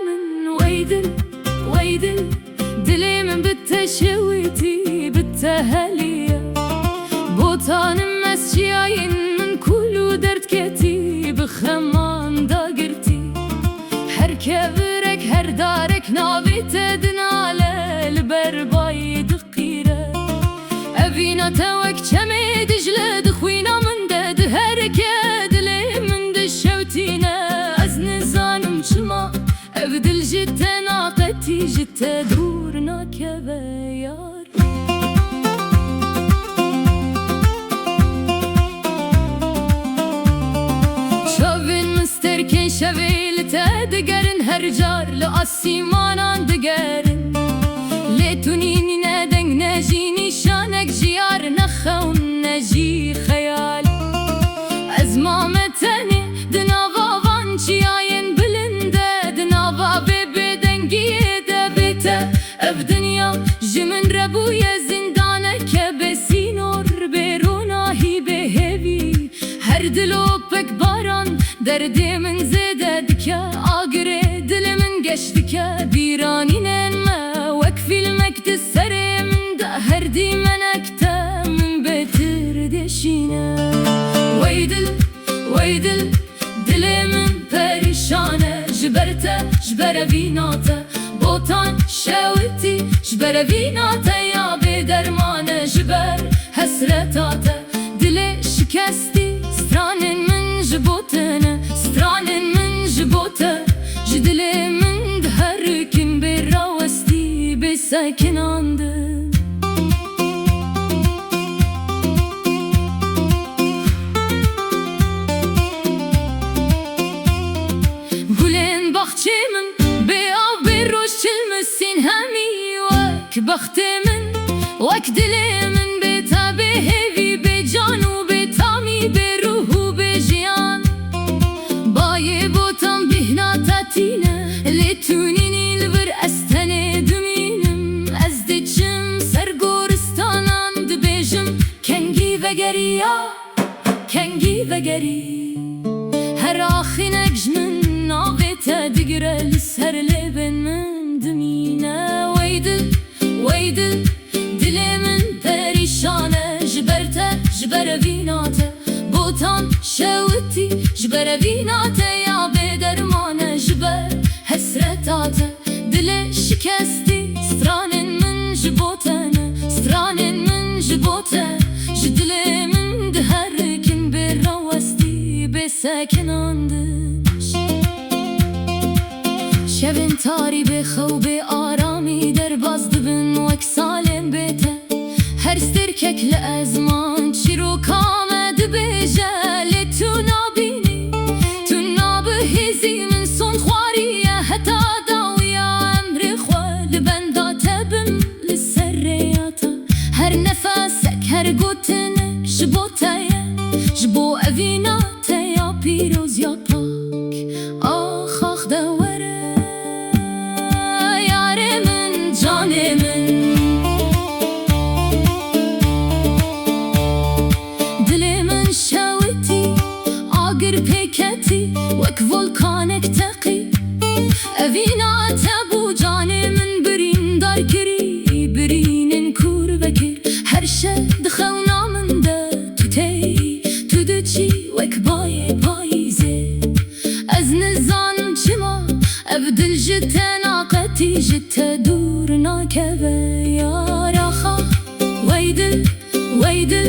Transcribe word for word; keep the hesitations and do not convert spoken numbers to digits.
Min wey dil, wey dil, dilê min bi te şewitî, bi te heliye. Botanim ez çiyayên min kul û derdketî, bi xeman dagirtî. Her kevirek, her darek navê te dinale, li ber bayê diqîre. Evîna te wek çemê Dicle di xwîna min de diherike, dilê min dişewtîne. Ez nizanim çima ev dil ji te naqetî, ji te dûr nakeve yar. Çavên min sterkên şevê li te digerin, her car li asîmanan digerin. Lê tu nînî ne deng, ne jî nîşanek ji yar, ne xewn, ne jî xeyal. Ez mame tenê di nava van çiyayên bilind de, di nava vê bêdengiyê de. Bê te ev dinya ji min re bûye zîndaneke bê sînor, bê ronahî, bê hêvî. Her dilopek baran derdê min zêde dike, agirê dilê min geş dike. Bîranînên me wek fîlmek di serê min de, her dîmenek te min bêtir deşîne. Wey dil, wey dil, dilê min perîşan e ji ber te, ji ber evîna te. Botan şewitî, ji ber evîna te ya bêderman e, ji ber hesreta te. Dilê şikestî, stranên min ji bo te ne, stranên min ji bo te. Ji dilê min diherikin bê rawestî, bê sekinandin. Gulên baxçê min bê av, bê roj çilmisîn hemî wek bextê min, wek dilê min bê te, bê hêvî, bê can û bê tamî, bê ruh û bê jiyan. Bayê botan bîhna te tîne, lê tu nînî li vir ez tenê dimînim. Ez diçim ser goristanan dibêjim, kengî vegeriya. Kengî vegerî. Her axînek ji min navê te digire, li ser lêvên min dimîne. Wey dil, wey dil, dilê min perîşan e ji ber te, ji ber evîna te. Botan şewitî, ji ber evîna te ya bêderman e, ji ber hesreta te. Dilê şikestî, stranên min ji bo te ne, stranên min ji bo te. Ji dilê min diherikin bê rawestî, bê sekinandin. Şevên tarî bê xew, bê aramî derbas dibin wek salên bê te. Her stêrkek li ezman çîroka me dibêje, lê tu nabînî, tu nabihîzî. Min son xwariye heta dawiya emrê xwe, li benda te bim li ser rêya te. Her nefesek, her gotinek ji bo te ye, ji bo evîna te ya pîroz ya pak. Ax, ax, de were, yarê min, canê min. Dilê min şewitî, agir pê ketî, wek volkanek teqî. Evîna te bû, canê min birîndar kirî, birînên kûr vekir. Her şev di xewna min de tu tey, tu diçî wek bayê payîzê. Ez nizanim çima ev dil ji te naqetî, ji te dûr nakeve yar. Axa, wey dil, wey dil,